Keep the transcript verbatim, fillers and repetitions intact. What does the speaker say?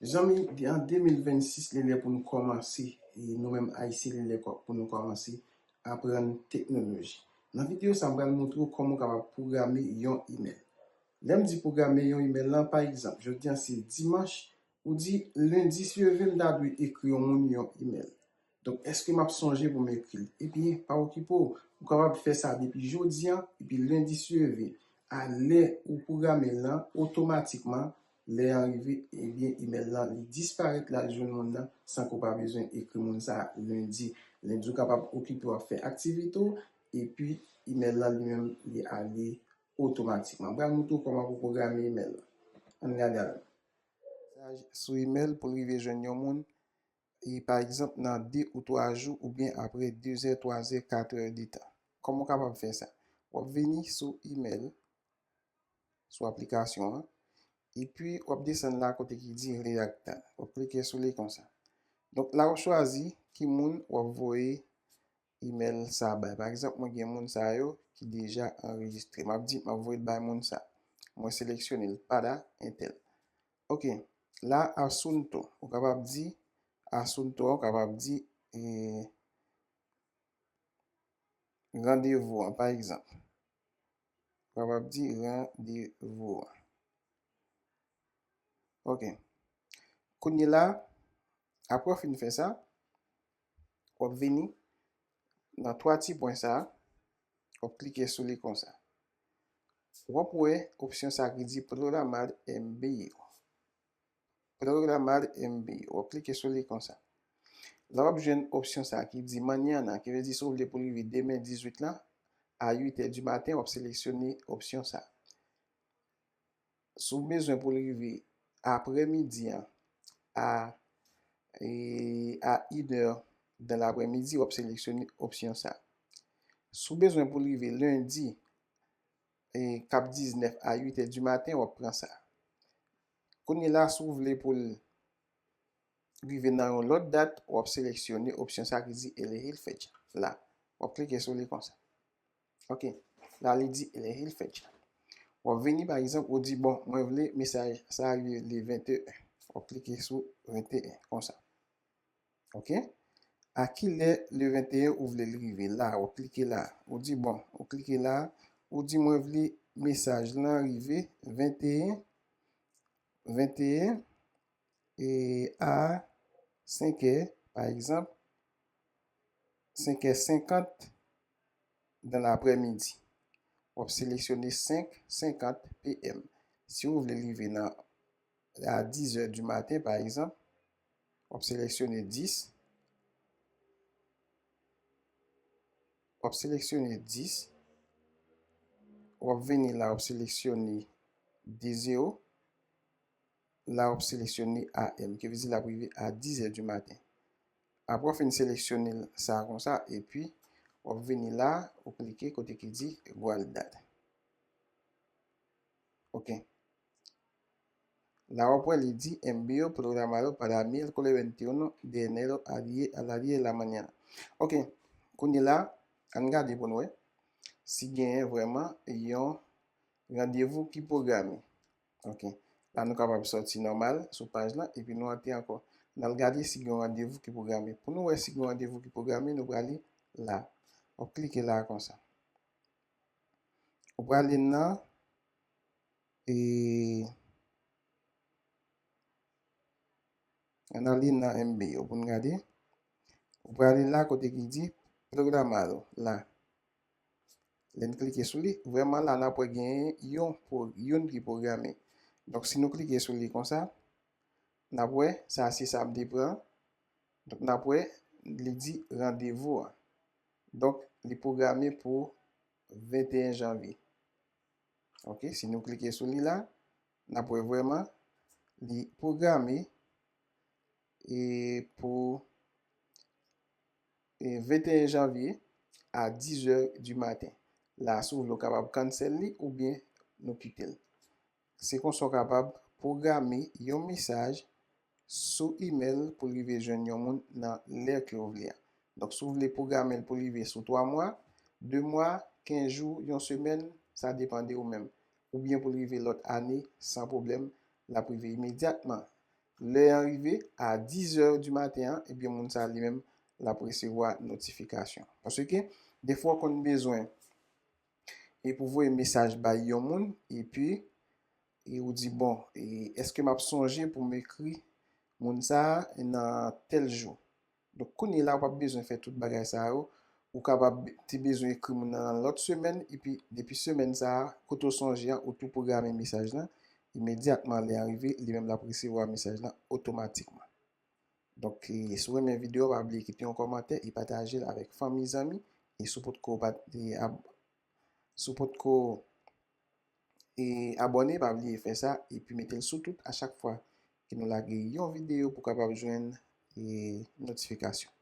Zanmi, an de mil vennsis, li lè pou nou kòmanse, e nou menm Ayisyen, li lè pou nou kòmanse aprann teknoloji. Nan videyo sa, m pral montre w kòman w kapab pwograme yon imèl. Lè m di pwograme yon imèl lan, pa egzanp, jodi a se dimanch, ou di lendi si Dye vle m ta dwe ekri yon moun yon imèl. Donk, èske m ap sonje pou m ekri l? Ebyen, pa okipe w. Ou kapab fè sa depi jodi a, epi lendi si Dye vle, a lè ou pwograme l lan, otomatikman, lè an rive, ebyen, imèl lan, li disparèt, l al jwenn moun nan, san ke w pa bezwen ekri moun sa a lendi. Lendi, ou kapab okipe w ap fè aktivite w, epi imèl lan li menm, li ale otomatikman. M pral montre w kòman pou pwograme imèl lan. Ann gade avè m. Mesaj sou imèl pou l rive jwenn yon moun, e pa egzanp, nan de ou twa jou oubyen apre de zè, twa zè, kat è de tan. Kòman w kapab fè sa? W ap vini sou imèl, sou aplikasyon an, epi w ap desann la kote ki di React la. W ap klike sou li konsa. Donk, la w chwazi ki moun w ap voye imèl sa bay. Pa egzanp, mwen gen moun sa yo ki deja anrejistre. M ap di, m ap voye l bay moun sa. Mwen seleksyone l, Pada, entèl. Ok, la, asunto. Ou kapab di, asunto, ou kapab di, eh, randevou an, pa egzanp. Ou kapab di randevou an. Ok. Kounye la, apre w fin fè sa, w ap vini nan twa ti pwen sa, w ap klike sou li konsa. W ap wè opsyon sa ki di programar envío. Programar envío. W ap klike sou li konsa. La w ap jwenn opsyon sa ki di mañana, ki vle di si w vle pou l rive demen dizuit lan, a uit è di maten, w ap seleksyone opsyon sa. Si w bezwen pou l rive aprèmidi an, a, e, a inè dan laprèmidi, w ap seleksyone opsyon sa. Si w bezwen pou l rive lendi, e, k ap diznèf a uit è di maten, w ap pran sa. Kounye la, si w vle pou l rive nan yon lòt dat, w ap seleksyone opsyon sa ki di elegir fecha. La, w ap klike sou li konsa. Ok, la li di elegir fecha. W ap vini, pa egzanp, ou di, bon, mwen vle mesaj sa rive le venteyen. W ap klike sou venteyen, konsa. Ok? A kilè le venteyen ou vle l rive? La, w ap klike la. Ou di, bon, ou klike la, ou di, mwen vle mesaj lan rive venteyen, venteyen, e a senk è, pa egzanp, senk è senkant dan laprèmidi. W ap seleksyone senk senkant P M. Si w vle l rive nan, a diz è di maten, pa egzanp, w ap seleksyone dis. W ap seleksyone dis. W ap vini la, w ap seleksyone de zewo. La, w ap seleksyone A M, ki vle di l ap rive a diz è di maten. Apre w fin seleksyone l sa konsa, epi w ap vini la, ou klike kote ki di guardar. Ok. La, w ap wè li di envío programado para miércoles veintiuno de enero a diez, a las diez de la mañana. Ok. Kounye la, ann gade pou n wè si genyen vrèman yon randevou ki pwograme. Ok. La, nou kapab sòti nòmal sou paj lan, epi nou antre ankò. N al gade si gen yon randevou ki pwograme. Pou nou wè si gen yon randevou ki pwograme, nou prale la. W ap klike la konsa. Ou prale nan, e, ann ale nan M B yo pou n gade. Ou prale la kote ki di programado, la. Lè n klike sou li, vrèman la, n ap wè genyen yon, pwo-, youn ki pwograme. Donk, si nou klike sou li konsa, n ap wè, sa se sa m te pran. Donk, n ap wè, li di randevou an. Donk, li pwograme pou venteyen janvye. Ok, si nou klike sou li la, n ap wè vrèman, li pwograme e pou, e, venteyen janvye a diz è di maten. La, si w vle, w kapab cancel li oubyen nou kite l. Se konsa w kapab pwograme yon mesaj sou imèl pou l rive jwenn yon moun nan lè ke w vle a. Donk, si w vle pwograme l pou l rive sou twa mwa, de mwa, kenz jou, yon semèn, sa depann de ou menm. Oubyen pou l rive lòt ane, san pwoblèm, l ap rive imedyatman. lè an rive a dizè di maten an, ebyen moun sa li menm l ap resevwa notifikasyon. Paske defwa w konn bezwen e pou voye mesaj bay yon moun, epi e ou di, bon, e èske m ap sonje pou m ekri moun sa a nan tèl jou? Donk, kounye la, ou p ap bezwen fè tout bagay sa yo. Ou kapab te bezwen ekri moun nan nan lòt semèn, epi depi semèn sa a, kote w sonje a, ou tou pwograme mesaj lan. Imedyatman lè a rive, li menm l ap resevwa mesaj lan otomatikman. Donk, e, si w renmen videyo a, pa bliye kite yon kòmantè e pataje l avèk fanmi, zanmi. E si w potko pat-, e, ab-, si w potko, e, abòne, pa bliye fè sa. Epi mete l sou tout a chak fwa ke nou lage yon videyo pou w kapab jwenn, e, notifikasyon.